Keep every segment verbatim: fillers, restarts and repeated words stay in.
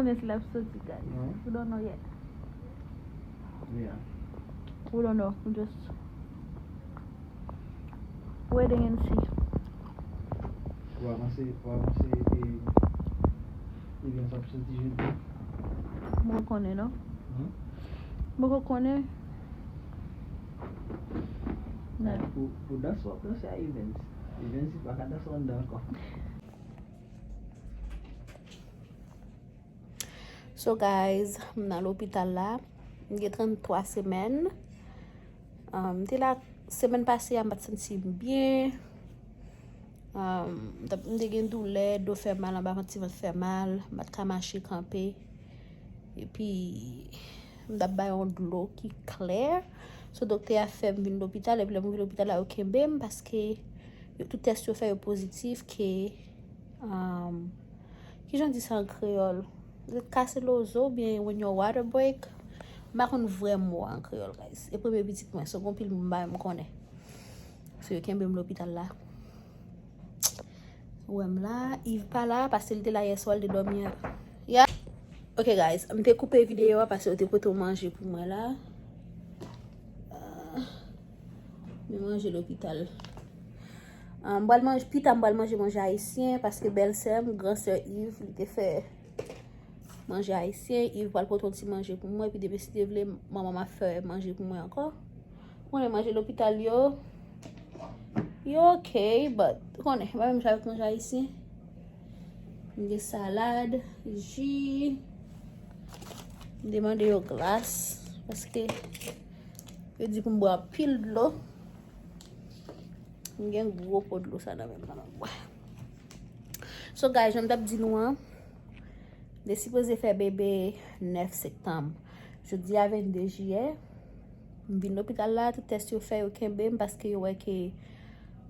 Konnen si l ap soti, guys. We don't know yet. Yeah. We don't know. We just waiting and see. Ou avanse, ou avanse e Evens ap soti jodi. Mwen konnen, non? Hmm? Mwen konnen. Pou, pou dans w ap danse a Evens. Evens pa ka danse anndan ankò. So guys, m nan lopital la. M gen trannntwa semèn. Um, m te la semèn pase a, m pa t santi m byen. Um, m t ap, m te gen doulè, do fè mal, anba vant, ti vant fè mal, m pa t ka mache, kanpe. Epi, m t ap bay yon dlo ki klè. So, doktè a fè m vin lopital, epi lè m rive lopital la, yo kenbe m paske yo, tout tès yo fè yo pozitif ke, um, kijan di sa an kreyòl? Kase lozo oubyen when your water break? M pa konn vrè mo a an kreyòl, guys. E premye pitit mwen, so gon pil mo m pa menm konnen. So, yo kenbe m lopital la. Ou wè m la, Yves pa la, paske li te la yèswa, li te dòmi a. Yeah. Ok, guys, m te koupe videyo a paske yo te pote yon manje pou mwen la. Ah, men manje lopital. Ah, m pral manje, pita m pral manje manje ayisyen paske bèlsè m, gran sè Yves, li te fè manje ayisyen. Yves pral pote yon ti manje pou mwen, epi demen si Dye vle, manman m ap fè manje pou mwen ankò. Ou konnen manje lopital yo, yo ok, but ou konnen, e pa menm jan avèk manje ayisyen. M gen salad, ji. M te mande yo glas, paske yo di pou m bwè anpil dlo. M gen gwo po dlo sa nan men m la, m ap bwè. So, guys, jan m t ap di nou an, m te sipoze fè bebe nèf septanm. Jodi a vennde jiyè, m vin lopital la, tout tès yo fè, yo kenbe m paske yo wè ke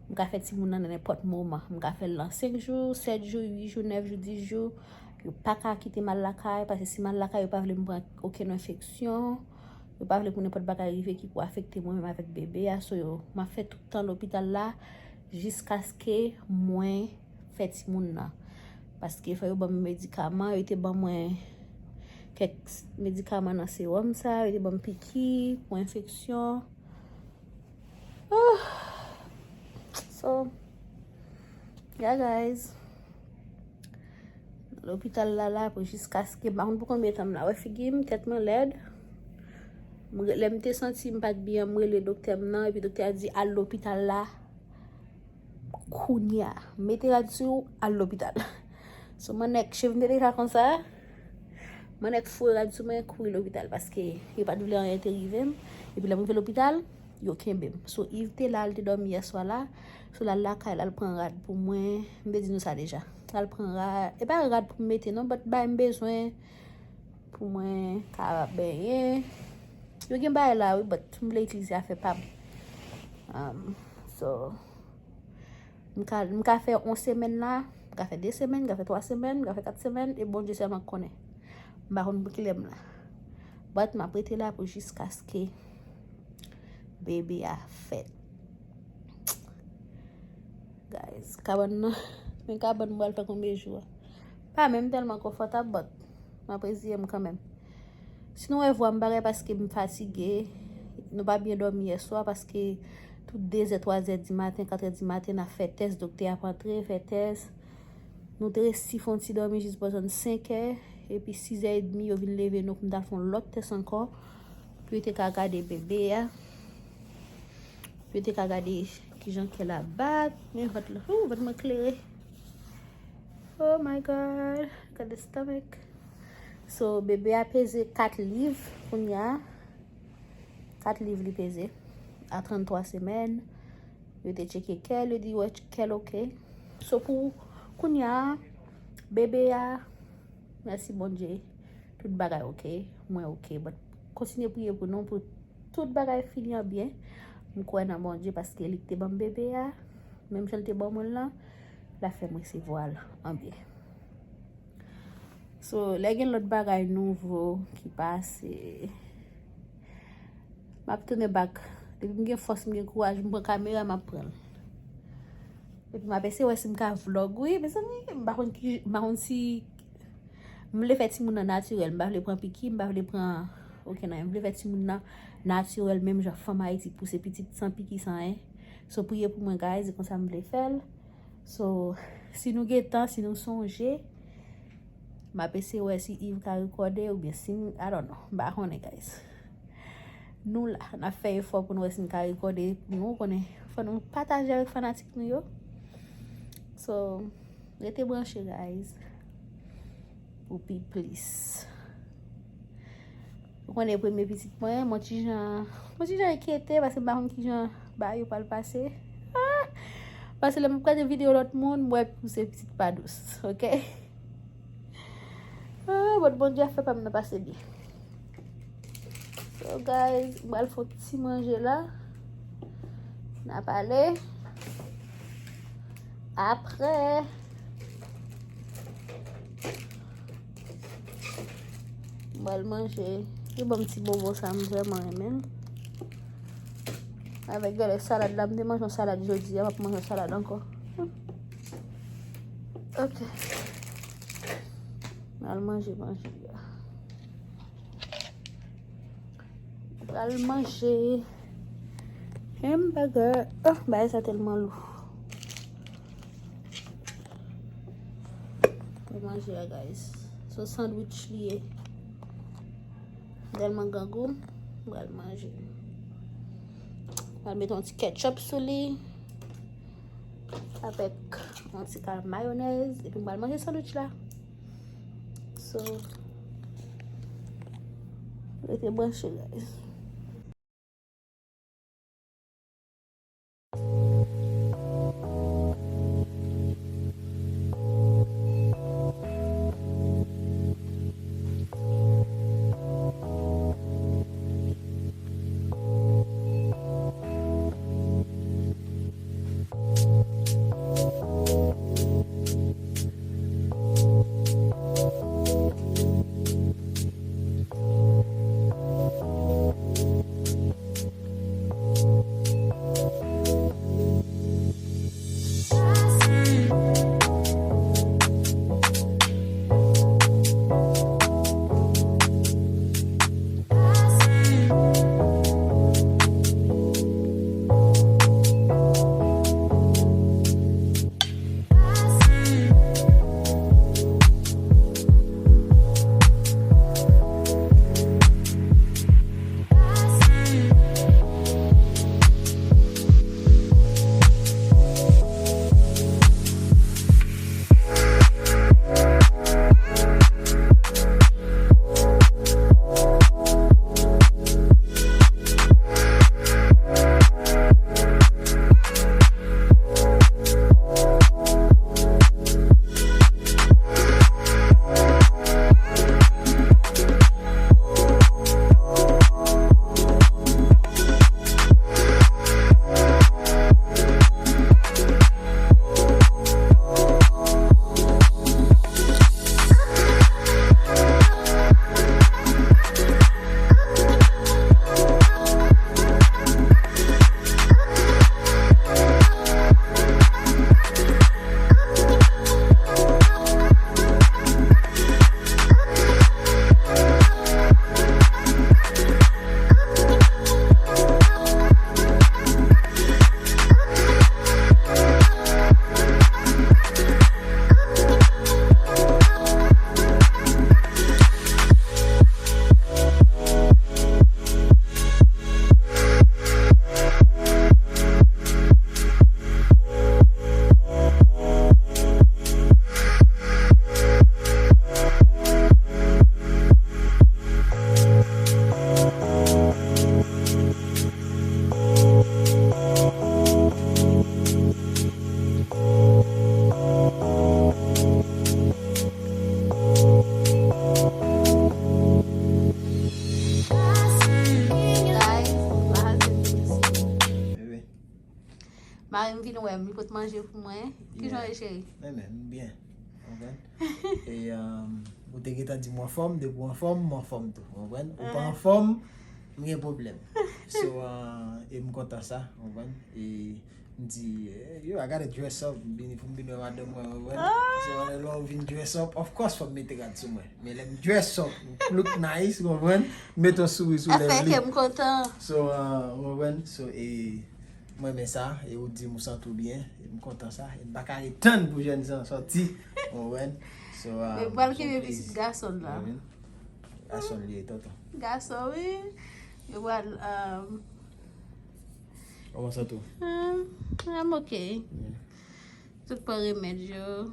m ka fè timoun nan nan nenpòt moman. M ka fè l nan senk jou, sèt jou, uit jou, nèf jou, dis jou. Yo pa ka kite m al lakay, paske si m al lakay, yo pa vle m pran okenn enfeksyon. Yo pa vle pou nenpòt bagay rive ki pou afekte mwen menm avèk bebe a. So, yo, m ap fè tout tan lopital la jiskaske mwen fè timoun nan. Paske fò yo ban m medikaman, yo te ban mwen kèk s-, medikaman nan sewòm sa, yo te ban m piki pou enfeksyon. Ah. So, yeah, guys. Lopital la la pou jiskaske, m pa konn pou konbyen tan m la. Wè figi m, tèt mwen lèd. M re-, lè m te santi m pa t byen, m rele doktè m nan, epi doktè a di, "Al lopital la kounye a. Mete rad sou ou, al lopital." So, mwen nèk, cheve m te deja konsa. Mwen nèk foure rad sou mwen, kouri lopital, paske yo pa t vle anyen te rive m. Epi lè m rive lopital, yo kenbe m. So, Yves te la, li te dòmi yèswa la. So, l al lakay, l al pran rad pou mwen. M te di nou sa deja. L al pran rad. E pa rad pou m mete, non, but bagay m bezwen pou mwen ka benyen. Yo gen bagay la, wi, but m vle itilize afè pa m. Um, so, m ka, m ka fè yon semèn la, m ka fè de semèn, m ka fè twa semèn, m ka fè kat semèn, e Bondye sèlman k konnen. M pa konn pou kilè m la. But m ap rete la pou jiskaske bebe a fèt. Guys, kabann nan, men kabann m pral fè konbyen jou a? Pa menm tèlman konfòtab, but m ap reziye m kanmenm. Si nou wè vwa m bagay paske m fatige, nou pa byen dòmi yèswa paske tout dezè, twazè di maten, katrè di maten, n ap fè tès, doktè ap antre, fè tès. Nou te resi fè yon ti dòmi jis bò zòn senkè, epi sizè edmi, yo vin leve nou pou n t al fè yon lòt tès ankò, pou yo te ka gade bebe a, pou yo te ka gade kijan kè l ap bat, men vant la, ooh, vant mwen klere. Oh my God, look at the stomach. So, bebe a peze kat liv kounye a. Kat liv li peze. A tranntwa semèn. Yo te tcheke kè l, yo di, wè, kè l oke. So, pou kounye a, bebe a, mèsi Bondye, tout bagay oke, mwen oke. But kontinye priye pou nou, pou tout bagay fini an byen. M kwè nan Bondye paske li k te ban m bebe a, menm jan l te ban mwen l lan, l ap fè m resevwa l an byen. So, lè gen lòt bagay nouvo ki pase, m ap tounen back. Depi m gen fòs, m gen kouraj, m pran kamera, m ap pran l. Epi m ap eseye wè si m ka vlog, wi, mezanmi, m pa konn ki, m pa konn si M vle fè timoun nan natirèl, m pa vle pran piki, m pa vle pran, ok, nan, m vle fè timoun nan natirèl, menm jan fanm Ayiti pouse pitit san piki, san anyen. So, priye pou mwen, guys, e konsa m vle fè l. So, si nou gen tan, si nou sonje, m ap eseye wè si Yves ka rekòde, oubyen si m, I don't know, m pa konnen, guys. Nou la, n ap fè efò pou nou wè si n ka rekòde pou nou, konnen, fò nou pataje avèk fanatik nou yo. So, rete branche, guys, pou pi plis. Ou konnen premye pitit mwen, mwen ti jan, mwen ti jan enkyete, paske m pa konn kijan bagay yo pral pase. Ah! Paske lè m ap gade videyo lòt moun, m wè pou se pitit pa dous, ok? Ah, but Bondye ap fè pa m nan pase byen. So, guys, m pral fè yon ti manje la. N a pale. Apre, m pral manje. Yo ban m ti bonbon sa, m vrèman renmen l. Avèk gade salad la, m te manje yon salad jodi a, m ap manje yon salad ankò. Ok. M al manje manje a. Pral manje hamburger. Oh, bagay sa tèlman lou. Pou manje a, guys. So, sandwich li ye. Tèlman grangou, m pral manje. Pral mete yon ti ketchup sou li. Avèk yon ti kal mayonèz. Epi m pral manje sandwich la. So, rete branche, guys. Guys, m pa al fè piblisite. Bebe. Mari m vin wè m, li pot manje pou mwen. Kijan w ye, cheri? Renmen, m byen. Konprann? E, um, ou te gentan di m w anfòm, depi w anfòm, m anfòm tou. Konprann? Ou pa anfòm, m gen pwoblèm. So, uh, e m kontan sa, w konprann? E m di, eh, yo, I gotta dress up, m vini pou m vin wè madanm mwen, w konprann? So, lè w vin dress up, of course, fò m mete rad sou mwen. Men lè m dress up, m look nice, w konprann? M mete yon souri sou lèv li. Sa fè ke m kontan. So, uh, w konprann? So, e, mwen renmen sa, e ou di m ou santi w byen, e m kontan sa, e m pa ka ret tann pou jèn jan sòti, w konprann? So, uh, men pral kenbe pitit gason la. Gason li ye, tonton. Gason, wi. Yo pral, um, Kòman w santi w? Um, I'm okay. Yeah. Tout pran remèd yo.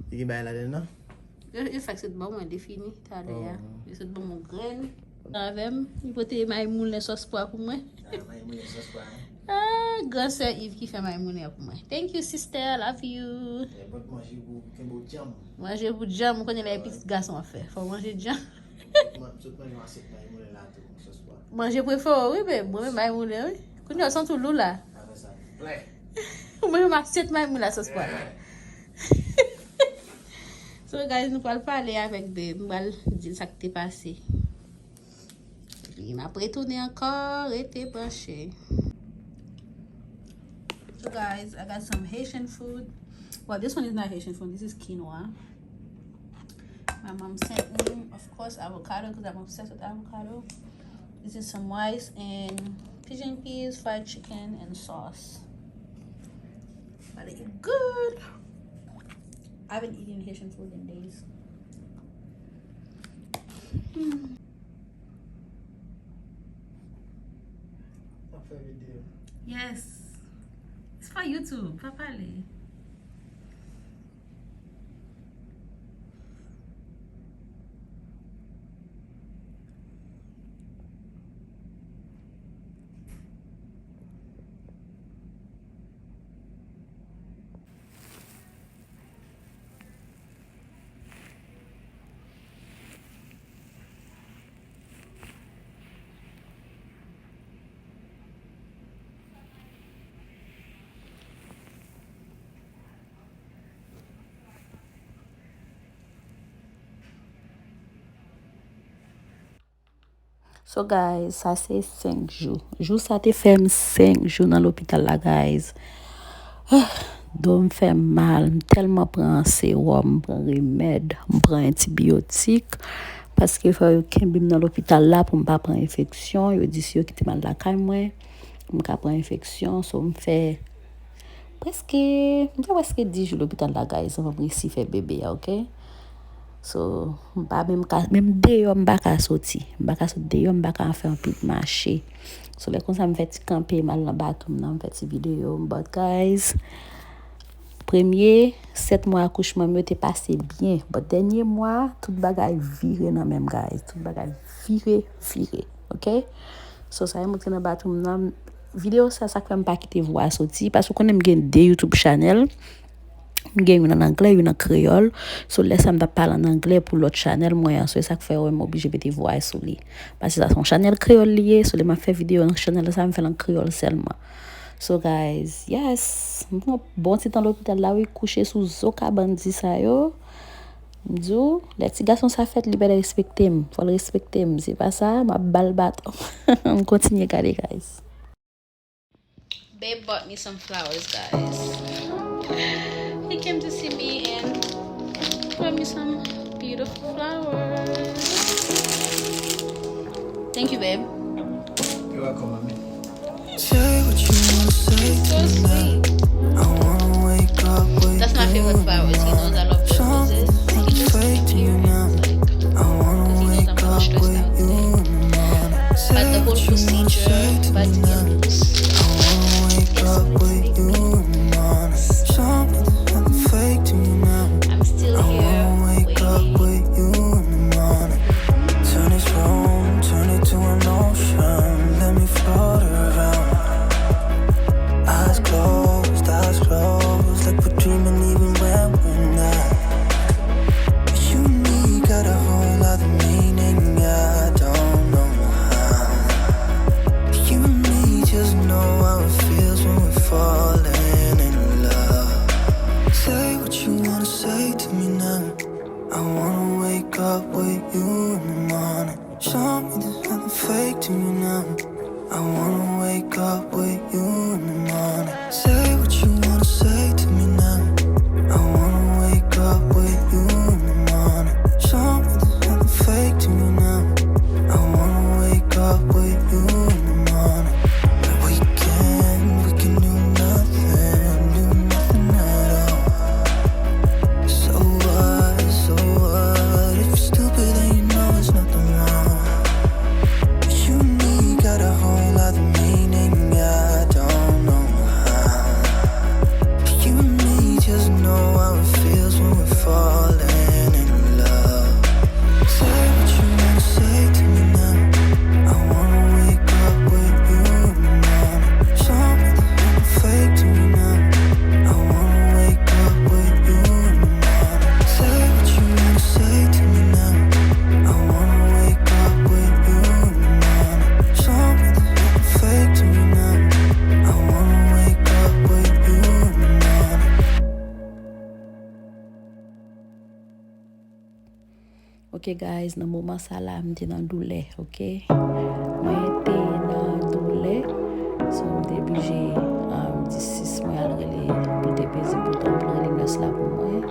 Li gen bagay ladan l, non? Yo, yo fèk sot ban mwen, li fini talè a. Oh. Yo sot ban mwen grenn. Avè m, li pote may moulen sòs pwa pou mwen. Ah, may moulen sòs pwa, hein? Ah, gran sè Yves ki fè may moulen an pou mwen. Thank you, sister. I love you. Eh, bon, manje pou kenbe w djanm. Manje pou djanm, ou konnen lè pitit gason ap fè. Fò manje djanm. Sot man-, sot manje yon asyèt may moulen la tou, sòs pwa. Manje prefere w, wi, babe. Mwen menm may moulen, wi. Kounye a, w santi w lou la. Apre sa, plè. Ou manje yon asyèt may moulen la, sòs pwa. So, guys, nou pral pale avèk babe. M pral di l sa k te pase. Epi m ap retounen ankò, rete branche. So guys, I got some Haitian food. Well, this one is not Haitian food. This is quinoa. My mom sent me, of course, avocado because I'm obsessed with avocado. This is some rice and pigeon peas, fried chicken, and sauce. Gotta eat good. I haven't eaten Haitian food in days. Hmm. Ap fè videyo. Yes. It's for YouTube. Pa pale. So guys, sa se senk jou. Jou sa te fè m senk jou nan lopital la, guys. Ah, do m fè m mal, m tèlman pran sewòm, m pran remèd, m pran antibiyotik, paske fò yo kenbe m nan lopital la pou m pa pran enfeksyon. Yo di si yo kite m al lakay mwen, m ka pran enfeksyon. So, m fè prèske, m fè prèske dis jou lopital la, guys, anvan m resi fè bebe a, oke? So, m pa menm ka, menm deyò, m pa ka soti. M pa ka soti deyò, m pa ka fè anpil mache. So, lè konsa, m fè ti kanpe, m al nan bathroom nan, m fè ti videyo. But, guys, premye sèt mwa akouchman m yo te pase byen. But, dènye mwa, tout bagay vire nan men m, guys. Tout bagay vire, vire. Oke? So, sa e mwen ki te nan bathroom nan. Videyo sa, sa k fè m pa kite vwa a soti. Paske w konnen m gen de YouTube channel. M gen youn an anglè, youn an kreyòl. So, lè sa m t ap pale an anglè pou lòt chanèl mwen an. So, e sa k fè w wè m oblije mete vwa a sou li. Paske sa se yon chanèl kreyòl li ye. So, lè m ap fè videyo nan chanèl sa, m fè l an kreyòl sèlman. So, guys, yes. M pran bon ti tan lopital la, wi, kouche sou zo ka bandi sa yo. M di w, lè ti gason sa fèt, li bèl respekte m. Fò l respekte m. Se pa sa, m ap ba l baton. M kontinye gade, guys. Babe bought me some flowers, guys. He came to see me and brought me some beautiful flowers. Thank you, babe. You're welcome, mommy. Say what you wanna say. So sweet. I wanna wake up with you. That's my favorite flowers. He knows I love roses. He just gave me roses. Like, 'cause he knows I'm gonna stress out today. But the whole procedure, but it was, it was I'm still here waiting. Turn this room, turn it to an ocean. Let me float around. Eyes closed, eyes closed, like we're dreaming even when we're not. Ok, guys, nan moman sa la, m te nan doulè, ok? Mwen te nan doulè, so m te blije, um, di sis mwen al rele pou l te peze bouton, pou l rele nurse la pou mwen.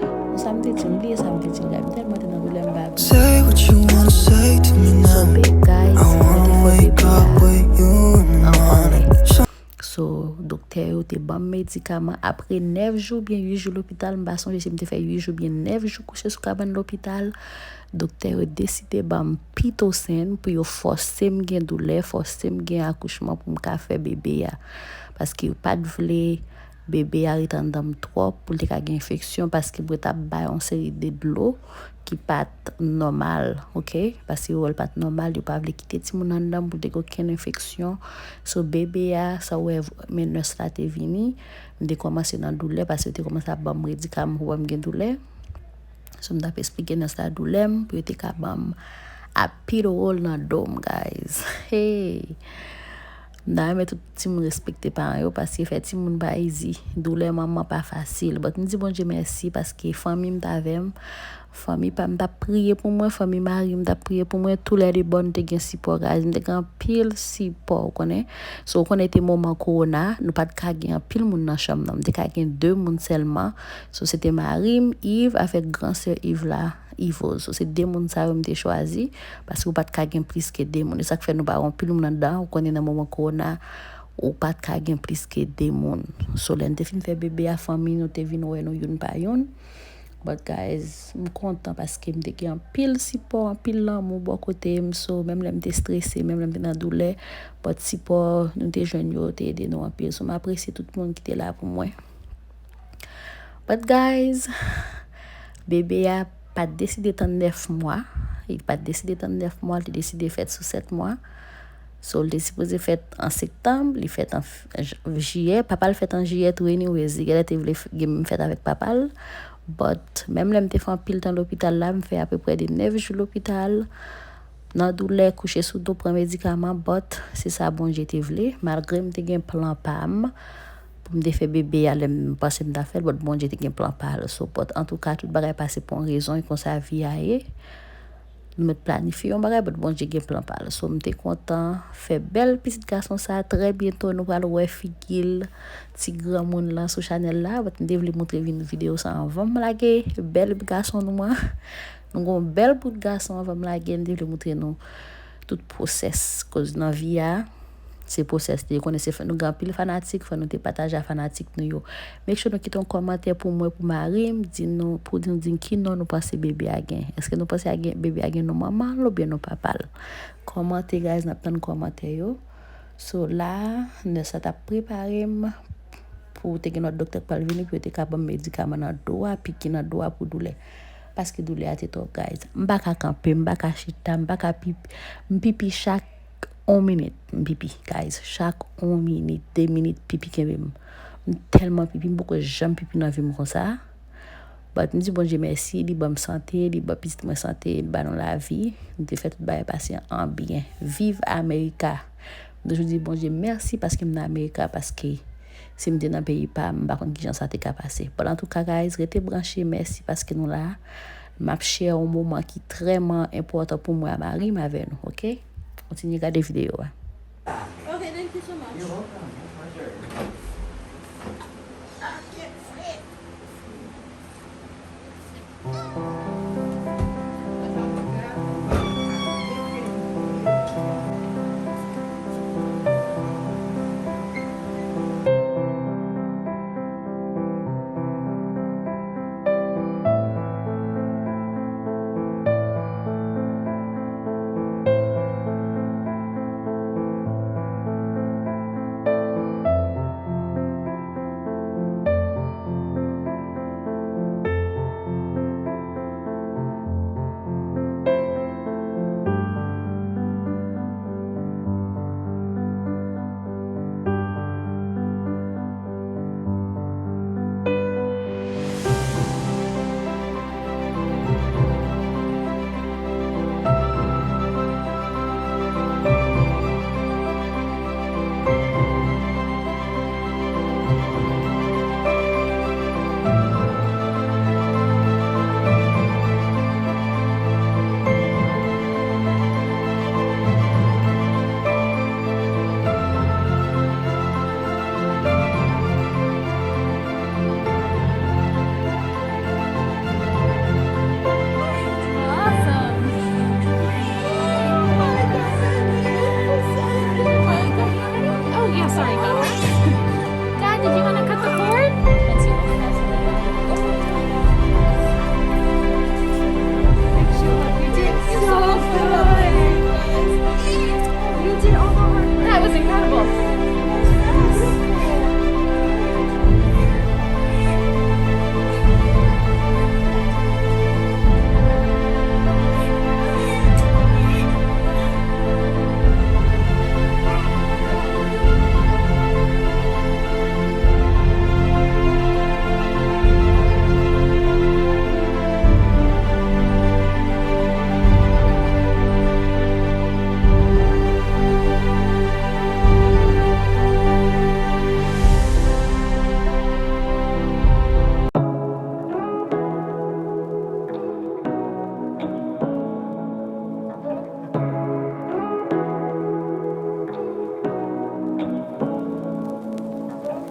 Bon, sa m te di, m bliye sa m te di, guys, m tèlman te nan doulè, m pa bliye. Say what you wanna say to me now. So, be, guys, I mwen te wanna fè wake bebe up a with you in the an morning. Anlè. So, doktè yo te ban m medikaman. Apre nèf jou byen uit jou lopital, m pa sonje si m te fè uit jou byen nèf jou kouche sou kabann lopital, doktè yo deside ban m Pitocin pou yo fòse m gen doulè, fòse m gen akouchman pou m ka fè bebe a. Paske yo pa t vle bebe a ret anndan m twòp pou l te ka gen enfeksyon, paske mwen t ap bay yon seri de dlo ki pa t nòmal, ok? Paske yo wè l pa t nòmal, yo pa vle kite timoun anndan m pou l te gen okenn enfeksyon. So, bebe a, sa w wè, men nurse la te vini, m te kòmanse nan doulè, paske yo te kòmanse ap ban m medikaman pou wè m gen doulè. So, m t ap esplike nurse la doulè m, pou yo te ka ban m epidural nan do m, guys. Hey! M ta renmen tout timoun respekte paran yo, paske fè timoun pa easy. Doulè manman pa fasil. But m di Bondye mèsi, paske fanmi m t avè m. Fanmi pa m t ap priye pou mwen, fanmi mari m t ap priye pou mwen. Toulède bò n te gen sipò, guys. M te gen anpil sipò, ou konnen. So, ou konnen te moman kowona, nou pa t ka gen anpil moun nan chanm nan. M te ka gen de moun sèlman. So, se te mari m, Yves, avèk gran sè Yves la, Yvose. So, se de moun sa yo m te chwazi, paske ou pa t ka gen plis ke de moun. E sa k fè nou pa wè anpil moun anndan, ou konnen nan moman kowona, ou pa t ka gen plis ke de moun. So, lè n te fin fè bebe a, fanmi nou te vin wè nou youn pa youn. But guys, m kontan paske m te gen anpil sipò, anpil lanmou bò kote m. So, menm lè m te strese, menm lè m te nan doulè, but sipò nou te jwenn yo te ede nou anpil. So, m apresye tout moun ki te la pou mwen. But guys, bebe a pa t deside tann nèf mwa. Li pa t deside tann nèf mwa, li te deside fèt sou sèt mwa. So, li te sipoze fèt an septanm, li fèt an f-, j-, jiyè. Papa l fèt an jiyè tou, anyways. Li genlè te vle f-, gen menm fèt avèk papa l. But, menm lè m te fè anpil tan lopital la, m fè apeprè de nèf jou lopital. Nan doulè, kouche sou do, pran medikaman, but se sa Bondye te vle. Malgre m te gen plan pa m, pou m te fè bebe a lè m panse m ta fè l, but Bondye te gen plan pa l. So, but antouka, tout bagay pase pou yon rezon, e konsa vi a ye. Nou mèt planifye yon bagay, but Bondye gen plan pa l. So, m te kontan fè bèl pitit gason sa. Trè byento, nou pral wè figi l, ti granmoun lan sou chanèl la. But m te vle montre vin videyo sa anvan m lage bèl gason nou an. Nou gon bèl bout gason anvan m lage l, m te vle montre nou tout pwosès. Koz nan vi a, se pwosès li ye. Konnen se fè nou gen anpil fanatik, fò nou te pataje a fanatik nou yo. Make sure nou kite yon kòmantè pou mwen, pou mari m, di nou, pou nou di m ki non nou panse bebe a gen. Èske nou panse a gen, bebe a gen non manman l oubyen non papa l? Kòmante, guys, n ap tann kòmantè yo. So, la, nès la t ap prepare m pou te gen lòt doktè k pral vini pou yo te ka ban m medikaman nan do a, piki nan do a pou doulè. Paske doulè a te twòp, guys. M pa ka kanpe, m pa ka chita, m pa ka pipi. M pipi chak yon minit, m pipi, guys. Chak yon minit, de minit, pipi kenbe m. M tèlman pipi, m poko janm pipi nan vi m konsa. But m di Bondye mèsi, li ban m sante, li ban pitit mwen sante, li ban nou lavi. M te fè tout bagay pase an byen. Viv Amerika! M toujou di Bondye mèsi paske m nan Amerika, paske si m te nan peyi pa m, m pa konn kijan sa te ka pase. But antouka, guys, rete branche, mèsi paske nou la. M ap share yon moman ki trèman enpòtan pou mwen a mari m avè nou, ok? Kontinye gade videyo a. Okay, thank you so much. You're welcome. My pleasure.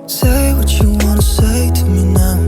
Say what you wanna say to me now.